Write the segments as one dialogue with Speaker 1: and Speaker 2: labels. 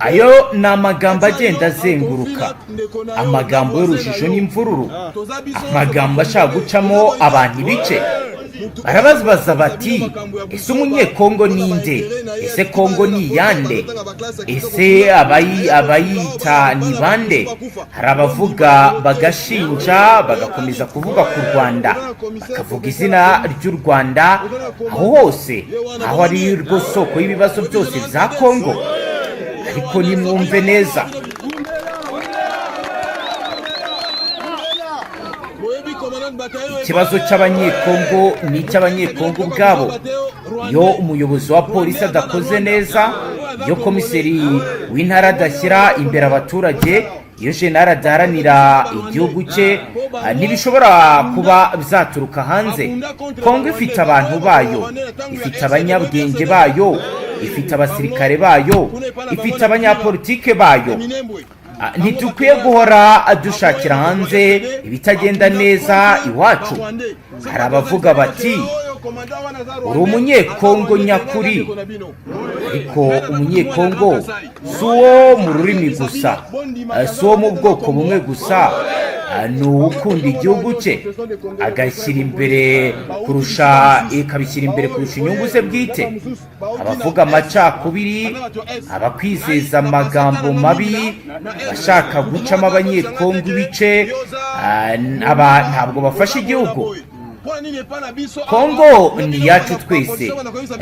Speaker 1: Ayo ni amagambo agenda azenguruka, amagambo y'urujijo n'imvururu, amagambo ashaka gucamo abantu ibice. Barababaza bati: "Ese Umunyekongo ni nde? Ese Kongo ni iyande? Ese abayita ni bande?" Hari abavuga bagashinja, bagakomeza kuvuga ku Rwanda, bakavuga izina ry'u Rwanda aho hose, aho ari rwo soko y'ibibazo byose bya Kongo. Ariko nimwumve neza. Ikibazo cy'Abanyekongo ni icy'Abanyekongo ubwabo. Iyo umuyobozi wa polisi adakoze neza, iyo komiseri w'intara adashyira imbere abaturage, iyo jenali adaharanira igihugu cye, ntibishobora kuba byaturuka hanze. Kongo ifite abantu bayo, ifite abanyabwenge bayo, ifite abasirikare bayo, ifite abanyapolitike bayo. Ntitukwiye guhora dushakira hanze ibitagenda neza iwacu. Hari abavuga bati: "Uri Umunyekongo nyakuri." Ariko Umunyekongo si uwo mu rurimi gusa, si uwo mu bwoko bumwe gusa, ni uwukunda igihugu cye, agashyira imbere kurusha, ikabishyira imbere kurusha inyungu ze bwite. Abavuga amacakubiri, abakwizeza amagambo mabi, abashaka gucamo Abanyekongo ibice, aba ntabwo bafasha igihugu. Kongo ni iyacu twese.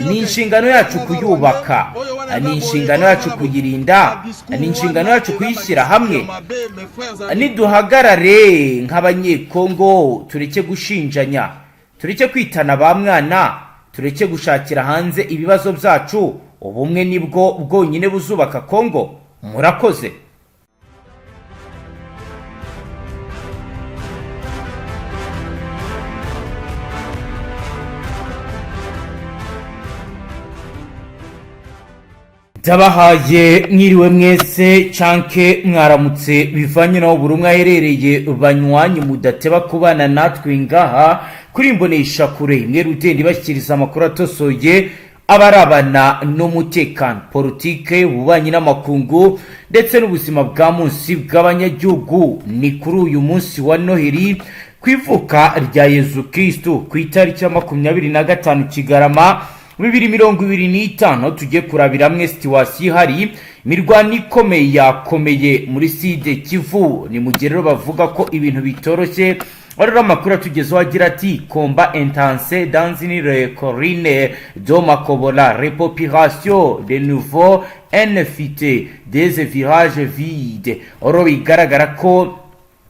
Speaker 1: Ni inshingano yacu kuyubaka, ni inshingano yacu kuyirinda, ni inshingano yacu kuyishyira hamwe. Niduhagarare nk'Abanyekongo, tureke gushinjanya, tureke kwitana ba mwana, tureke gushakira hanze ibibazo byacu. Ubumwe nibwo bwonyine buzubaka Kongo. Murakoze. Ndabahaye mwiriwe mwese canke mwaramutse, bivanye naho buri umwe aherereye. Banywanyi mudateba kubana natwe ngaha kuri Imbonesha Kure imwe rudende ibashyikiriza amakuru atosoye abarabana n'umutekano, politike, ububanyi n'amakungu ndetse n'ubuzima bwa munsi bw'abanyagihugu. Ni kuri uyu munsi wa Noheli, ku ivuka rya Yezu Kristu, ku itariki ya 25 Kigarama 2025, tugiye kurabira hamwe situation ihari. Imirwano ikomeye yakomeye muri Sud Kivu. Ni mu gihe rero bavuga ko ibintu bitoroshye. Rero amakuru atugezeho agira ati: "Combat intense dans une colline de Makobola, les populations de nouveau en fuite des villages vides." Oro bigaragara ko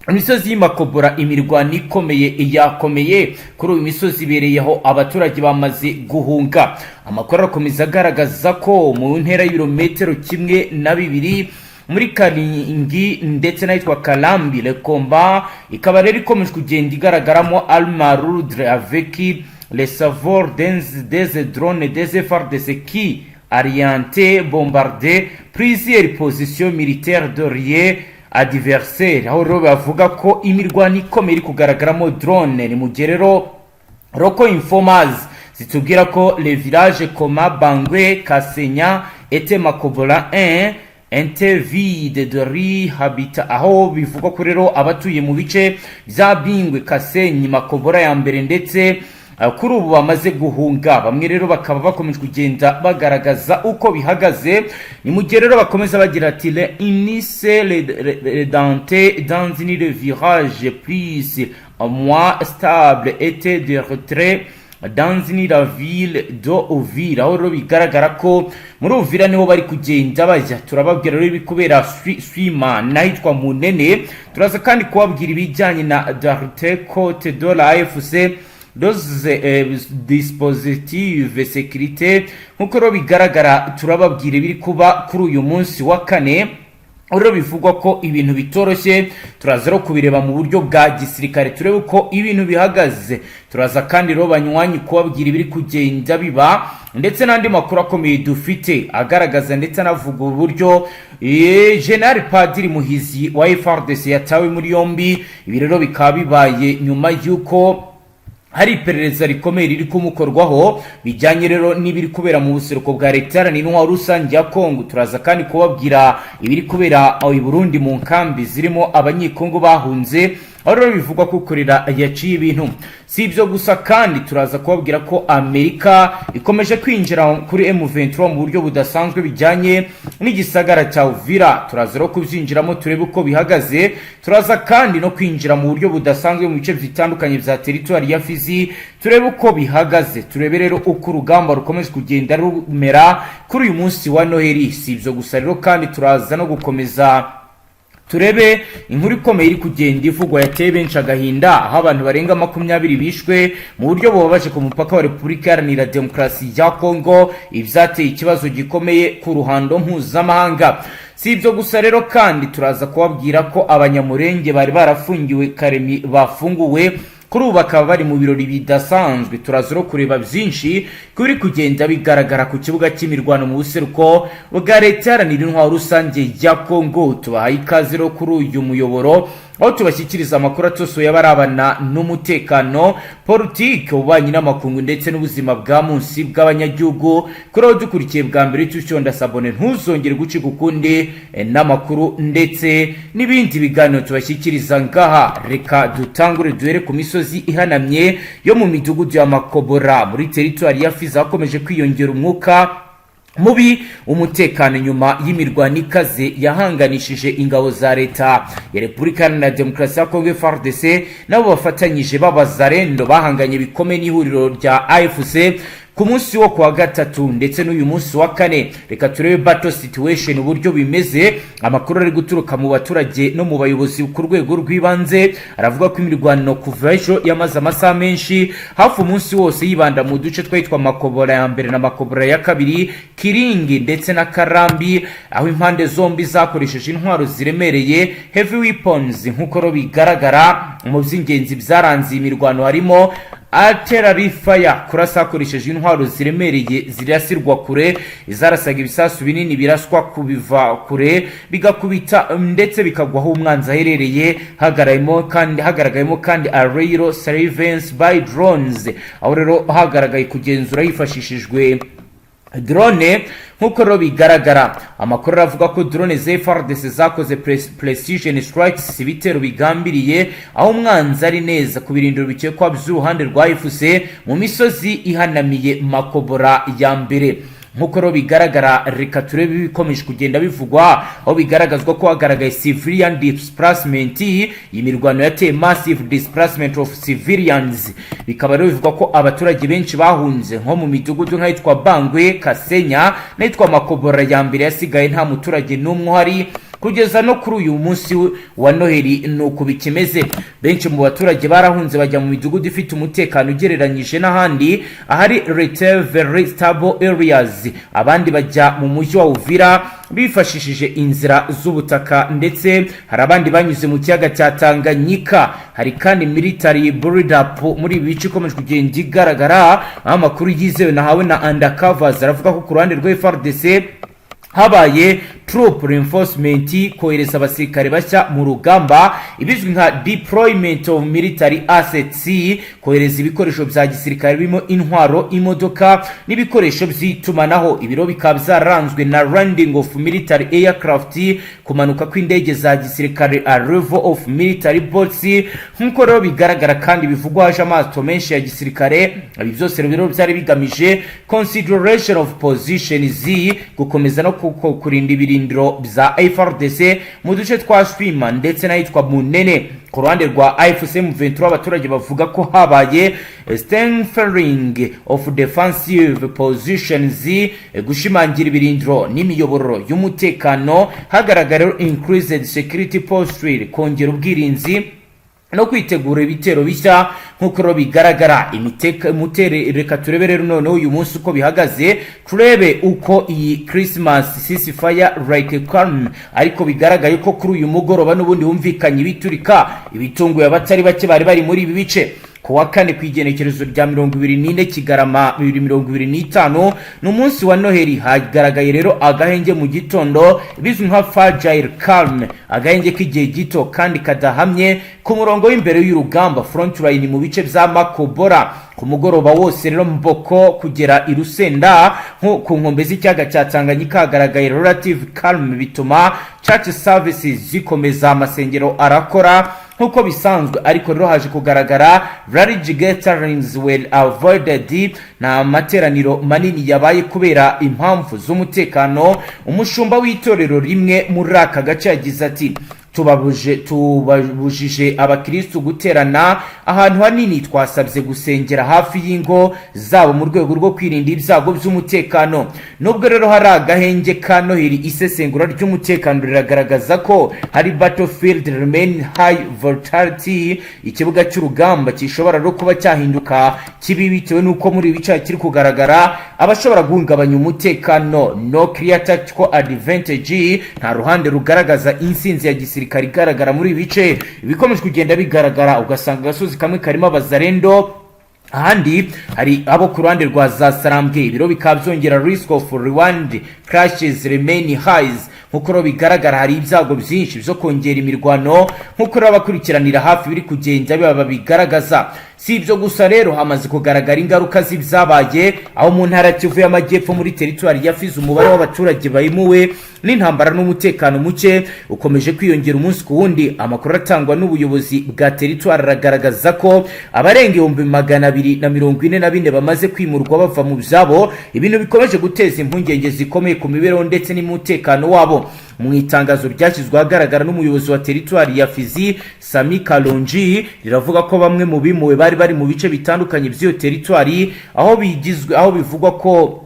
Speaker 1: imisozi y'Imakobora imirwano ikomeye yakomeye kuri uyu misozi ibereyeho, abaturage bamaze guhunga. Amakuru arakomeza agaragaza ko mu ntera y'ibirometero 1 na 2 muri Karingi ndetse n'ahitwa Karambi, les combats ikaba rero ikomeje kugenda igaragaramo armes lourdes avec les salvos des drones des FARDC qui orienté bombardé plusieurs positions militaires de l'allié adversaire, aho rero bavuga ko imirwano ikomeye iri kugaragaramo drone. Ni mu gihe rero local informers zitubwira ko les villages comme Bangwe, Kasenya et Makobola 1 étaient vides de habitants, aho bivugwa ko rero abatuye mu bice bya Bingwe, Kasenyi, Makobora ya mbere ndetse kuri ubu bamaze guhunga. Bamwe rero bakaba bakomeje kugenda bagaragaza uko bihagaze. Ni mu gihe rero bakomeza bagira ati: "Le inise le dante dans une virage plus moins stable était de retrait dans une la ville de Uvira", aho rero bigaragara ko muri Uvira niho bari kugenda bajya. Turababwira rero ibikubera Swima n'ahitwa Munene. Turaza kandi kubabwira ibijyanye na Darte Cote de la AFC dos dispositive sécurité. Nk'uko rero bigaragara, turababwira ibiri kuba kuri uyu munsi wa kane. Rero bivugwa ko ibintu bitoroshye. Turaza rero kubireba mu buryo bwa gisirikare, turebe uko ibintu bihagaze. Turaza kandi rero, banywanyi, kubabwira ibiri kugenda biba ndetse n'andi makuru akomeye dufite agaragaza ndetse anavuga uburyo General Padiri Muhizi wa FARDC yatawe muri yombi. Ibi rero bikaba bibaye nyuma y'uko Hari iperereza rikomeye riri kumukorwaho bijyanye rero n'ibiri kubera mu buseruko bwa Leta Iharanira Intwaro Rusange ya Kongo. Turaza kandi kubabwira ibiri kubera i Burundi mu nkambi zirimo Abanyekongo bahunze, aho rero bivugwa ko kurira yaciye ibintu. Si ibyo gusa kandi, turaza kubabwira ko Amerika ikomeje kwinjira kuri M23 mu buryo budasanzwe bijyanye n'igisagara cya Uvira. Turaza rero kubyinjiramo, turebe uko bihagaze. Turaza kandi no kwinjira mu buryo budasanzwe mu bice bitandukanye bya teritwari ya Fizi, turebe uko bihagaze, turebe rero uko urugamba rukomeje kugenda rumera kuri uyu munsi wa Noheli. Si ibyo gusa rero kandi, turaza no gukomeza turebe inkuru ikomeye iri kugenda ivugwa yateye benshi agahinda, aho abantu barenga 20 bishwe mu buryo bubabaje ku mupaka wa Repubulika Iharanira Demokarasi ya Kongo, ibyateye ikibazo gikomeye ku ruhando mpuzamahanga. Si ibyo gusa rero kandi, turaza kubabwira ko Abanyamurenge bari barafungiwe Karemi bafunguwe, kuri ubu bakaba bari mu birori bidasanzwe. Turaza no kureba byinshi kuri kugenda bigaragara ku kibuga cy'imirwano mu buseruko bwa Leta Iharanira Intwaro Rusange ya Kongo. Tubahaye ikaze rero kuri uyu muyoboro, aho tubashyikiriza amakuru atosoye abarabana n'umutekano, politiki, ububanyi n'amakungu ndetse n'ubuzima bwa munsi bw'abanyagihugu. Kuri aho dukurikiye bwa mbere, tucyonda s'abonner, ntuzongere gucika ukundi n'amakuru ndetse n'ibindi biganiro tubashyikiriza ngaha. Reka dutangure duhere ku misozi ihanamye yo mu midugudu ya Makobora muri teritwari ya Fizi, hakomeje kwiyongera umwuka mubi umutekano nyuma y'imirwano ikaze yahanganishije ingabo za Leta ya Repubulika Iharanira Demokarasi ya Kongo, FARDC, nabo bafatanyije b'Abazarendo bahanganye bikomeye n'ihuriro rya AFC ku munsi wo kuwa gatatu ndetse n'uyu munsi wa kane. Reka turebe battle situation uburyo bimeze. Amakuru ari guturuka mu baturage no mu bayobozi ku rwego rw'ibanze aravuga ko imirwano kuva ejo yamaze amasaha menshi, hafi umunsi wose, yibanda mu duce twitwa Makobora ya mbere na Makobora ya kabiri, Kiringi ndetse na Karambi, aho impande zombi zakoresheje intwaro ziremereye, heavy weapons. Nk'uko rero bigaragara, mu by'ingenzi byaranze iyi mirwano harimo artillery fire, kurasa hakoresheje intwaro ziremereye zirasirwa kure, izarasaga ibisasu binini biraswa kubiva kure bigakubita ndetse bikagwa aho umwanzi aherereye. Hagaragayemo kandi aerial surveillance by drones, aho rero hagaragaye kugenzura hifashishijwe drone. Nk'uko rero bigaragara, amakuru aravuga ko drone za FARDC zakoze precision strikes, ibitero bigambiriye aho umwanzi ari neza ku birindiro bikekwa by'uruhande rwa AFC mu misozi ihanamiye Makobora ya mbere. Nk'uko rero bigaragara, reka turebe ibikomeje kugenda bivugwa, aho bigaragazwa ko hagaragaye civilian displacement. Iyi mirwano yateye massive displacement of civilians, bikaba rero bivugwa ko abaturage benshi bahunze nko mu midugudu nk'ahitwa Bangwe, Kasenya n'ahitwa Makobora ya mbere, yasigaye nta muturage n'umwe uhari. Kugeza no kuri uyu munsi wa Noheli ni uku bikimeze. Benshi mu baturage barahunze bajya mu midugudu ifite umutekano ugereranyije n'ahandi, ahari relatively stable areas, abandi bajya mu mujyi wa Uvira bifashishije inzira z'ubutaka, ndetse hari abandi banyuze mu kiyaga cya Tanganyika. Hari kandi military build up muri ibi bice ikomeje kugenda igaragara, aho amakuru yizewe nahawe na undercovers aravuga ko ku ruhande rwa FARDC habaye troop reinforcement, kohereza abasirikare bashya mu rugamba, ibizwi nka deployment of military assets, kohereza ibikoresho bya gisirikare birimo intwaro, imodoka n'ibikoresho by'itumanaho. Ibiro bikaba byaranzwe na landing of military aircraft, kumanuka kw'indege za gisirikare, arrival of military boats. Nk'uko rero bigaragara kandi bivugwa, haje amato menshi ya gisirikare. Ibi byose rero byari bigamije consideration of positions, gukomeza no kurinda ibirindiro bya FARDC mu duce twa Swima ndetse n'ahitwa Munene. Ku ruhande rwa AFC M23, abaturage bavuga ko habaye strengthening of defensive positions, gushimangira ibirindiro n'imiyoboro y'umutekano. Hagaragara increased security posture, kongera ubwirinzi no kwitegura ibitero bishya. Nk'uko rero bigaragara imutere, reka turebe rero noneho uyu munsi uko bihagaze, turebe uko iyi Christmas ceasefire like calm, ariko bigaragaye ko kuri uyu mugoroba n'ubundi humvikanye ibiturika, ibitunguye abatari bake bari bari muri ibi bice. Ku Ku wa kane, ku igenekerezo rya 24 Kigarama 2025, ni umunsi wa Noheli, hagaragaye rero agahenge mu gitondo bizwi nka fragile calm, agahenge k'igihe gito kandi kadahamye ku murongo w'imbere y'urugamba, frontline, mu bice bya Makobora. Ku mugoroba wose rero, Mboko kugera i Rusenda, nko ku nkombe z'ikiyaga cya Tanganyika, hagaragaye relative calm, bituma church services zikomeza, amasengero arakora nk'uko bisanzwe. Ariko rero haje kugaragara large gatherings were avoided, nta materaniro manini yabaye kubera impamvu z'umutekano. Umushumba w'itorero rimwe muri aka gace yagize ati: "Tubabujije abakirisitu guterana ahantu hanini, twasabye gusengera hafi y'ingo zabo mu rwego rwo kwirinda ibyago by'umutekano." Nubwo rero hari agahenge ka Noheli, isesengura ry'umutekano riragaragaza ko hari battlefield remain high volatility, ikibuga cy'urugamba gishobora no kuba cyahinduka kibi bitewe n'uko muri ibi bice kiri kugaragara abashobora guhungabanya umutekano. No clear tactical advantage, nta ruhande rugaragaza insinzi ya gisirikare igaragara muri ibi bice. Ibikomeje kugenda bigaragara, ugasanga agasozi kamwe karimo Abazarendo, ahandi hari abo ku ruhande rwa za Sarambwe. Ibiro bikaba byongera risk of renewed clashes remain highs. Nk'uko rero bigaragara, hari ibyago byinshi byo kongera imirwano, nk'uko rero abakurikiranira hafi biri kugenda biba bigaragaza. Si ibyo gusa rero, hamaze kugaragara ingaruka z'ibyabaye aho mu ntara Kivu y'Amajyepfo, muri teritwari ya Fizi, umubare w'abaturage bayimuwe n'intambara n'umutekano muke ukomeje kwiyongera umunsi ku wundi. Amakuru atangwa n'ubuyobozi bwa teritwari aragaragaza ko abarenga 244,000 bamaze kwimurwa bava mu byabo, ibintu bikomeje guteza impungenge zikomeye ku mibereho ndetse n'umutekano wabo. Mu itangazo ryashyizwe ahagaragara n'umuyobozi wa teritwari ya Fizi, Sami Kalonji, riravuga ko bamwe mu bimuwe bari bari mu bice bitandukanye by'iyo teritwari, aho bigizwe, aho bivugwa ko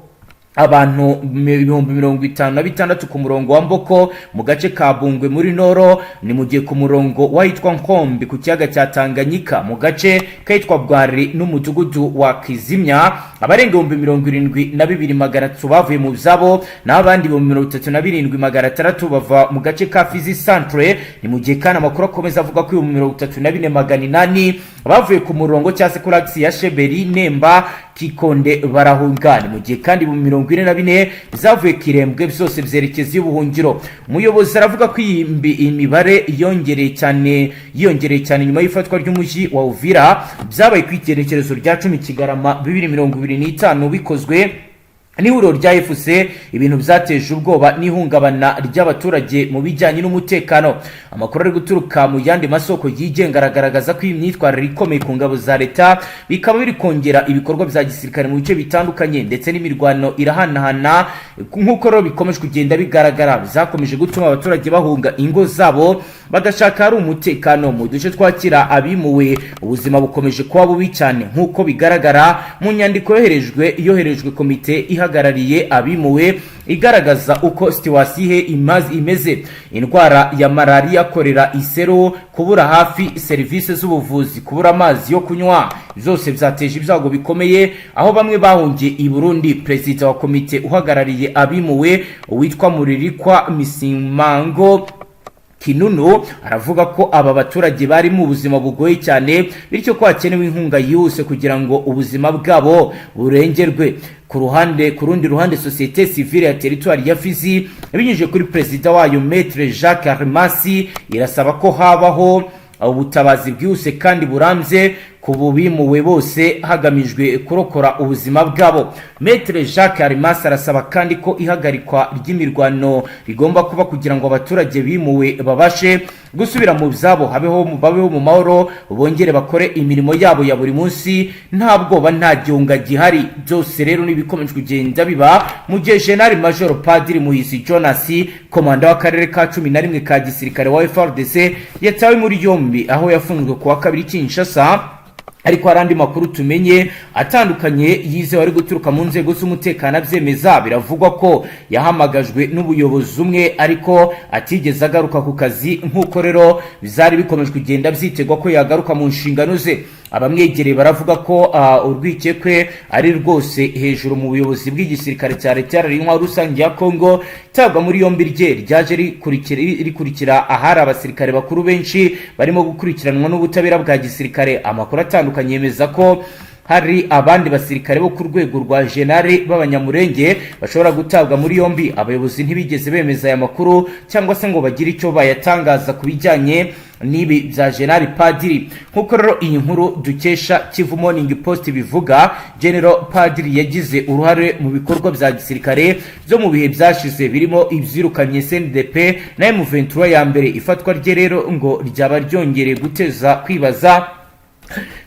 Speaker 1: abantu 56,000 ku murongo wa Mboko mu gace ka Bungwe muri Noro, ni mu gihe ku murongo wahitwa Nkombe ku kiyaga cya Tanganyika, mu gace kahitwa Bwari n'umudugudu wa Kizimya, abarenga 72,300 bavuye mu byabo, naho abandi 37,600 bava mu gace ka Fizi Centre. Ni mu gihe kandi amakuru akomeza avuga ko 34,800 bavuye ku murongo cyangwa se kuri axe ya Sheberi Nemba Kikonde barahunga. Ni mu gihe kandi 44,000 zavuye Kirembwe, byose byerekeza y'ubuhungiro. Umuyobozi aravuga ko iyi imibare yongereye cyane, yiyongereye cyane nyuma y'ifatwa ry'umujyi wa Uvira byabaye ku icyerekezo rya 10 Kigarama 2025, bikozwe n'ihuriro rya AFC, ibintu byateje ubwoba n'ihungabana ry'abaturage mu bijyanye n'umutekano. Amakuru ari guturuka mu yandi masoko yigenga aragaragaza ko iyi myitwarire ikomeye ku ngabo za leta bikaba biri kongera ibikorwa bya gisirikare mu bice bitandukanye, ndetse n'imirwano irahanahana. Nk'uko rero bikomeje kugenda bigaragara, byakomeje gutuma abaturage bahunga ingo zabo bagashaka hari umutekano. Mu duce twakira abimuwe, ubuzima bukomeje kuba bubi cyane, nk'uko bigaragara mu nyandiko yoherejwe komite ihagarariye abimuwe, igaragaza uko situation imeze: indwara ya malariya, korera, iseru, kubura hafi serivisi z'ubuvuzi, kubura amazi yo kunywa, byose byateje ibyago bikomeye, aho bamwe bahungiye i Burundi. Perezida wa komite uhagarariye abimuwe, uwitwa Muririkwa Misimango Kinunu, aravuga ko aba baturage bari mu buzima bugoye cyane, bityo ko hakenewe inkunga yihuse kugira ngo ubuzima bwabo burengerwe. Ku rundi ruhande, sosiyete sivile ya teritwari ya Fizi, ibinyujije kuri perezida wayo, Maître Jacques Armasi, irasaba ko habaho ubutabazi bwihuse kandi burambye ku bimuwe bose, hagamijwe kurokora ubuzima bwabo. Maître Jacques Armasi arasaba kandi ko ihagarikwa ry'imirwano rigomba kuba kugira ngo abaturage bimuwe babashe gusubira mu byabo, habeho babeho mu mahoro, bongere bakore imirimo yabo ya buri munsi nta bwoba, nta gihunga gihari. Byose rero n'ibikomeje kugenda biba mu gihe General Major Padiri Muhisi Jonas, komanda w'akarere ka 11 ka gisirikare wa FARDC, yatawe muri yombi, aho yafunzwe ku wa kabiri Kinshasa. Ariko hari andi makuru tumenye atandukanye yizewe ari guturuka mu nzego z'umutekano abyemeza. Biravugwa ko yahamagajwe n'ubuyobozi umwe, ariko atigeze agaruka ku kazi, nk'uko rero byari bikomeje kugenda byitegwa ko yagaruka mu nshingano ze. Abamwegereye baravuga ko urwikekwe ari rwose hejuru mu buyobozi bw'igisirikare cya Leta Iharanira Intwaro Rusange ya Kongo. Itabwa muri yombi rye ryaje rikurikira ahari abasirikare bakuru benshi barimo gukurikiranwa n'ubutabera bwa gisirikare. Amakuru atandukanye yemeza ko hari abandi basirikare bo ku rwego rwa jenali b'Abanyamurenge bashobora gutabwa muri yombi. Abayobozi ntibigeze bemeza aya makuru cyangwa se ngo bagire icyo bayatangaza ku bijyanye n'ibi bya General Padiri. Nk'uko rero iyi nkuru dukesha Kivu Morning Post bivuga, General Padiri yagize uruhare mu bikorwa bya gisirikare byo mu bihe byashize, birimo ibyirukanye CNDP na M23 ya mbere. Ifatwa rye rero ngo ryaba ryongereye guteza kwibaza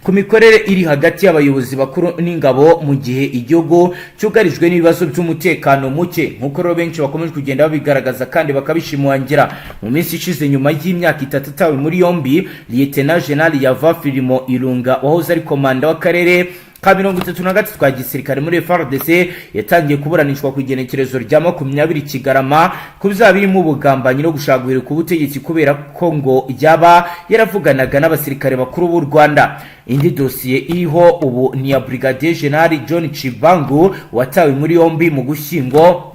Speaker 1: ku mikorere iri hagati y'abayobozi bakuru n'ingabo mu gihe igihugu cyugarijwe n'ibibazo by'umutekano muke, nk'uko rero benshi bakomeje kugenda babigaragaza kandi bakabishimangira. Mu minsi ishize, nyuma y'imyaka 3 atawe muri yombi, Lieutenant General Yava Filimo Irunga, wahoze ari komanda w'akarere ka 33 ka gisirikare muri FARDC, yatangiye kuburanishwa ku igenekerezo rya 20 Kigarama ku byaha birimo ubugambanyi no gushaka guhirika ubutegetsi, kubera ko ngo yaba yaravuganaga n'abasirikare bakuru b'u Rwanda. Indi dosiye iriho ubu ni iya Brigadier General John Chibangu, watawe muri yombi mu Gushyingo,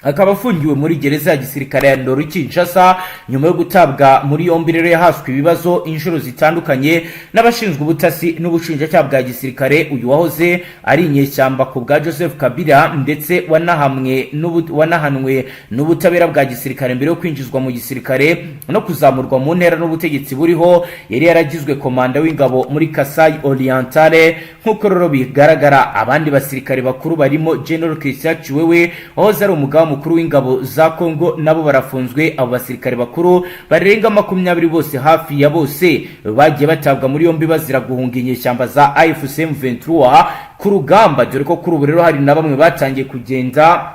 Speaker 1: akaba afungiwe muri gereza ya gisirikare ya Ndolo, Kinshasa. Nyuma yo gutabwa muri yombi rero, yahaswe ibibazo inshuro zitandukanye n'abashinzwe ubutasi n'ubushinjacyaha bwa gisirikare. Uyu wahoze ari inyeshyamba ku bwa Joseph Kabila ndetse wanahanwe n'ubutabera bwa gisirikare mbere yo kwinjizwa mu gisirikare no kuzamurwa mu ntera n'ubutegetsi buriho, yari yaragizwe komanda w'ingabo muri Kasai Orientale, nk'uko rero bigaragara. Abandi basirikare bakuru barimo General Christian Chiwewe, wahoze ari umugaba mukuru w'ingabo za Congo, nabo barafunzwe. Abo basirikare bakuru barenga 20 bose, hafi ya bose, bagiye batabwa muri yombi bazira guhunga inyeshyamba za AFC M23 ku rugamba, dore ko kuri ubu rero hari na bamwe batangiye kugenda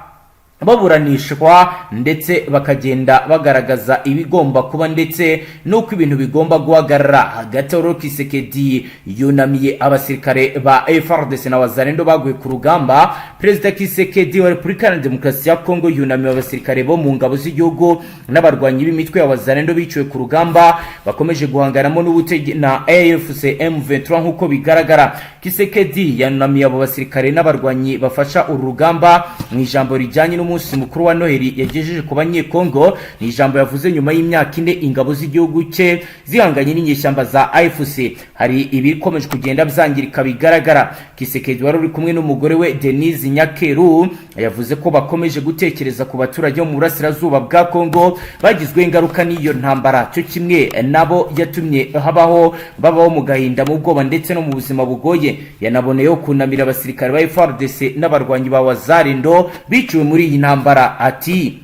Speaker 1: baburanishwa ndetse bakagenda bagaragaza ibigomba kuba ndetse n'uko ibintu bigomba guhagarara. Hagati aho, Kisekedi yunamiye abasirikare ba FARDC na Wazalendo baguye ku rugamba. Perezida Kisekedi wa Repubulika ya Demokarasi ya Kongo yunamiye abasirikare bo mu ngabo z'igihugu n'abarwanyi b'imitwe ya Wazalendo biciwe ku rugamba bakomeje guhanganamo n'ubutege na AFC M23. Nk'uko bigaragara, Kisekedi yanamiye abo basirikare n'abarwanyi bafasha uru rugamba mu ijambo rijyanye n'umunsi mukuru wa Noheli yagejeje ku Banyekongo. Ni ijambo yavuze nyuma y'imyaka 4 ingabo z'igihugu cye zihanganye n'inyeshyamba za AFC. Hari ibikomeje kugenda byangirika bigaragara. Kisekedi, wari uri kumwe n'umugore we Denise Nyakeru, yavuze ko bakomeje gutekereza ku baturage bo mu burasirazuba bwa Kongo bagizweho ingaruka n'iyo ntambara, cyo kimwe nabo yatumye habaho babaho mu gahinda, mu bwoba ndetse no mu buzima bugoye. Yanaboneyeho kunamira abasirikare ba FARDC n'abarwanyi ba Wazalendo biciwe muri iyi ntambara. Ati: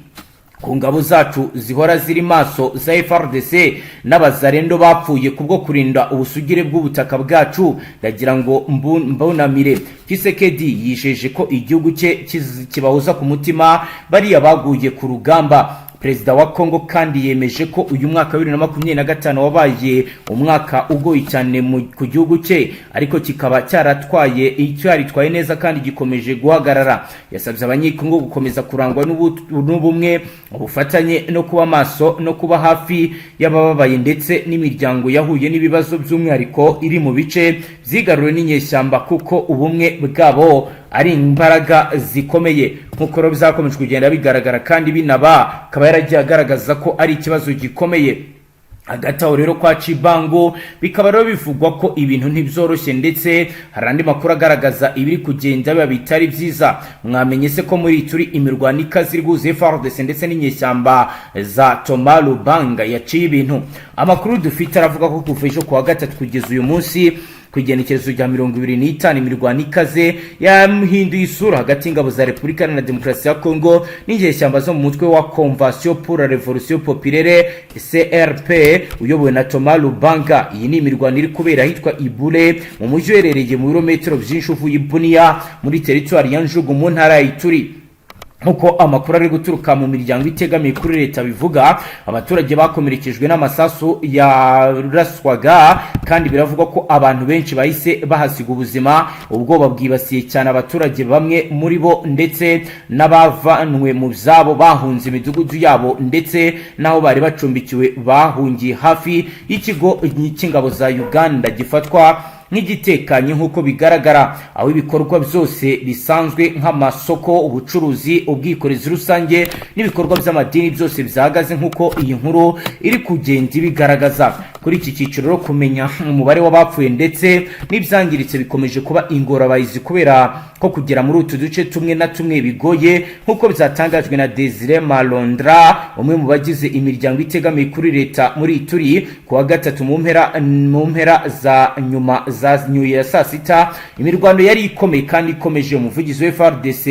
Speaker 1: "Ku ngabo zacu zihora ziri maso za FARDC n'Abazarendo bapfuye kubwo kurinda ubusugire bw'ubutaka bwacu, ndagira ngo mbunamire." Kisekedi yijeje ko igihugu cye kibahoza ku mutima bariya baguye ku rugamba. Perezida wa Kongo kandi yemeje ko uyu mwaka wa 2025 wabaye umwaka ugoye cyane ku gihugu cye, ariko kikaba cyaratwaye cyaritwaye neza kandi gikomeje guhagarara. Yasabye Abanyekongo gukomeza kurangwa n'ubumwe, ubufatanye no kuba maso no kuba hafi y'abababaye ndetse n'imiryango yahuye n'ibibazo, by'umwihariko iri mu bice byigaruriwe n'inyeshyamba, kuko ubumwe bwabo ari imbaraga zikomeye, nk'uko rero bizakomeje kugenda bigaragara kandi binaba. Akaba yaragiye agaragaza ko ari ikibazo gikomeye. Hagati aho rero kwa Cibango, bikaba rero bivugwa ko ibintu ntibyoroshye, ndetse hari andi makuru agaragaza ibiri kugenda biba bitari byiza. Mwamenye se ko muri turi imirwano ikaze iri guhuza FARDC ndetse n'inyeshyamba za Thomas Lubanga yaciye ibintu? Amakuru dufite aravuga ko kuva ejo kuwa gatatu kugeza uyu munsi ku igenekerezo rya 25, imirwano ikaze yahinduye isura hagati y'ingabo za Repubulika Iharanira Demokarasi ya Kongo n'inyeshyamba zo mu mutwe wa Convention pour la Révolution Populaire, CRP, uyobowe na Thomas Lubanga. Iyi ni imirwano iri kubera ahitwa Ibure, mu mujyi uherereye mu birometero byinshi uvuye i Bunia, muri teritwari ya Njugu, mu ntara ya Ituri. Nk'uko amakuru ari guturuka mu miryango itegamiye kuri leta bivuga, abaturage bakomerekejwe n'amasasu yaraswaga, kandi biravugwa ko abantu benshi bahise bahasiga ubuzima. Ubwoba bwibasiye cyane abaturage, bamwe muri bo ndetse n'abavanwe mu byabo bahunze imidugudu yabo ndetse n'aho bari bacumbikiwe, bahungiye hafi y'ikigo cy'ingabo za Uganda gifatwa nk'igitekanye nk'uko bigaragara, aho ibikorwa byose bisanzwe nk'amasoko, ubucuruzi, ubwikorezi rusange n'ibikorwa by'amadini byose byahagaze, nk'uko iyi nkuru iri kugenda ibigaragaza. Kuri iki cyiciro rero, kumenya umubare w'abapfuye ndetse n'ibyangiritse bikomeje kuba ingorabahizi, kubera ko kugera muri utu duce tumwe na tumwe bigoye, nk'uko byatangajwe na Desire Malondra, umwe mu bagize imiryango itegamiye kuri leta muri Ituri. Ku wa gatatu mu mpera za nyuma za nyuma ya saa sita, imirwano yari ikomeye kandi ikomeje. Umuvugizi wa FARDC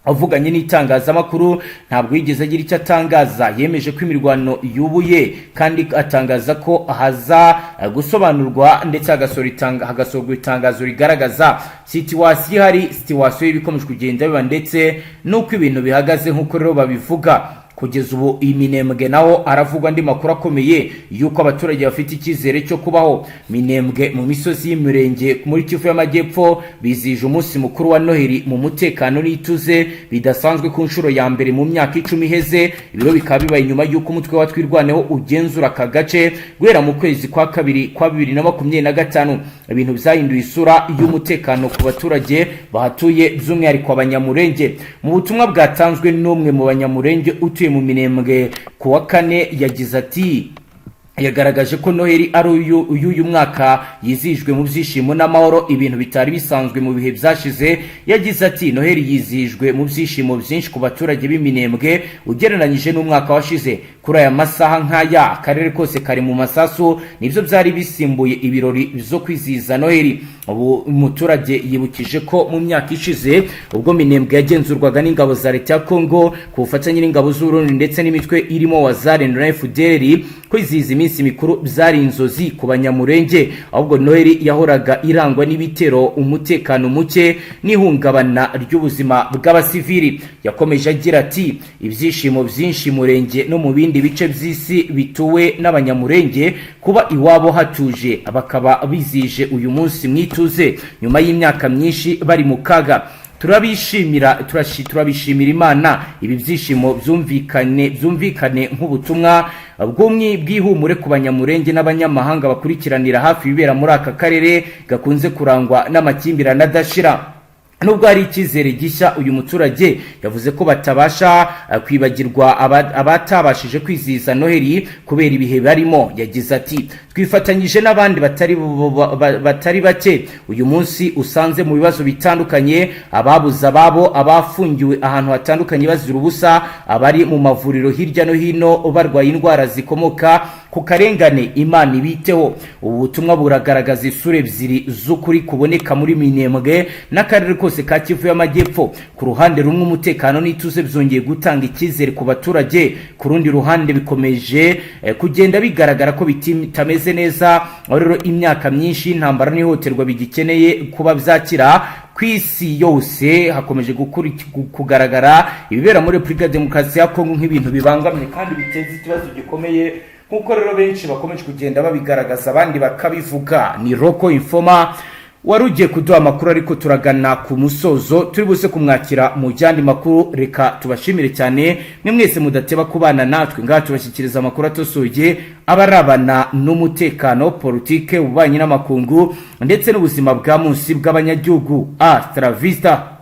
Speaker 1: avuganye n'itangazamakuru ntabwo yigeze agira icyo atangaza. Yemeje ko imirwano yubuye kandi atangaza ko haza gusobanurwa ndetse hagasohorwa itangazo rigaragaza situation ihari, situation y'ibikomeje kugenda biba ndetse n'uko ibintu bihagaze, nk'uko rero babivuga. Kugeza ubu i Minembwe naho haravugwa andi makuru akomeye y'uko abaturage bafite icyizere cyo kubaho. Minembwe, mu misozi y'Imirenge muri Kivu y'Amajyepfo, bizihije umunsi mukuru wa Noheli mu mutekano n'ituze bidasanzwe ku nshuro ya mbere mu myaka 10 iheze. Ibiro bikaba bibaye nyuma y'uko umutwe wa Twirwaneho ugenzura aka gace guhera mu kwezi kwa kabiri kwa 2025. Ibintu byahinduye isura y'umutekano ku baturage bahatuye, by'umwihariko Abanyamurenge. Mu butumwa bwatanzwe n'umwe mu Banyamurenge utuye mu Minembwe ku wa kane, yagize ati: yagaragaje ko Noheli ari uyu mwaka yizihijwe mu byishimo n'amahoro, ibintu bitari bisanzwe mu bihe byashize. Yagize ati: "Noheli yizihijwe mu byishimo byinshi ku baturage b'Iminembwe ugereranyije n'umwaka washize. Kuri aya masaha nk'aya, akarere kose kari mu masasu, nibyo byari bisimbuye ibirori byo kwizihiza Noheli." Ubu umuturage yibukije ko mu myaka ishize, ubwo Minembwe yagenzurwaga n'ingabo za leta ya Kongo ku bufatanye n'ingabo z'Uburundi ndetse n'imitwe irimo Wazalendo na FDLR, kwizihiza iminsi mikuru byari inzozi ku Banyamurenge. Ahubwo Noheli yahoraga irangwa n'ibitero, umutekano muke n'ihungabana ry'ubuzima bw'abasivili. Yakomeje agira ati: "Ibyishimo byinshi Murenge no mu bindi bice by'isi bituwe n'Abanyamurenge, kuba iwabo hatuje, bakaba bizihije uyu munsi mwituze nyuma y'imyaka myinshi bari mu kaga. Turabishimira, turabishimira Imana. Ibi byishimo byumvikane nk'ubutumwa bw'ihumure ku Banyamurenge n'abanyamahanga bakurikiranira hafi ibibera muri aka karere gakunze kurangwa n'amakimbirane adashira." Nubwo hari icyizere gishya, uyu muturage yavuze ko batabasha kwibagirwa abatabashije kwizihiza Noheli kubera ibihe barimo. Yagize ati: "Twifatanyije n'abandi batari bake uyu munsi usanze mu bibazo bitandukanye, ababuze ababo, abafungiwe ahantu hatandukanye bazira ubusa, abari mu mavuriro hirya no hino barwaye indwara zikomoka ku karengane. Imana ibiteho." Ubu butumwa buragaragaza isura ebyiri z'ukuri kuboneka muri Minembwe n'akarere kose ka Kivu y'Amajyepfo. Ku ruhande rumwe, umutekano n'ituze byongeye gutanga icyizere ku baturage. Ku rundi ruhande, bikomeje kugenda bigaragara ko bitameze neza, aho rero imyaka myinshi y'intambara n'ihohoterwa bigikeneye kuba byakira. Ku isi yose hakomeje kugaragara ibibera muri Repubulika ya Demokarasi ya Kongo nk'ibintu bibangamye kandi biteza ikibazo gikomeye, nk'uko rero benshi bakomeje kugenda babigaragaza, abandi bakabivuga. Ni Roko Infoma wari ugiye kuduha amakuru, ariko turagana ku musozo, turi buze kumwakira mu yandi makuru. Reka tubashimire cyane mwe mwese mudateba kubana natwe ngaha, tubashyikiriza amakuru atosoye aba arabana n'umutekano, politike, ububanyi n'amakungu ndetse n'ubuzima bwa munsi bw'abanyagihugu. Hasta la vista.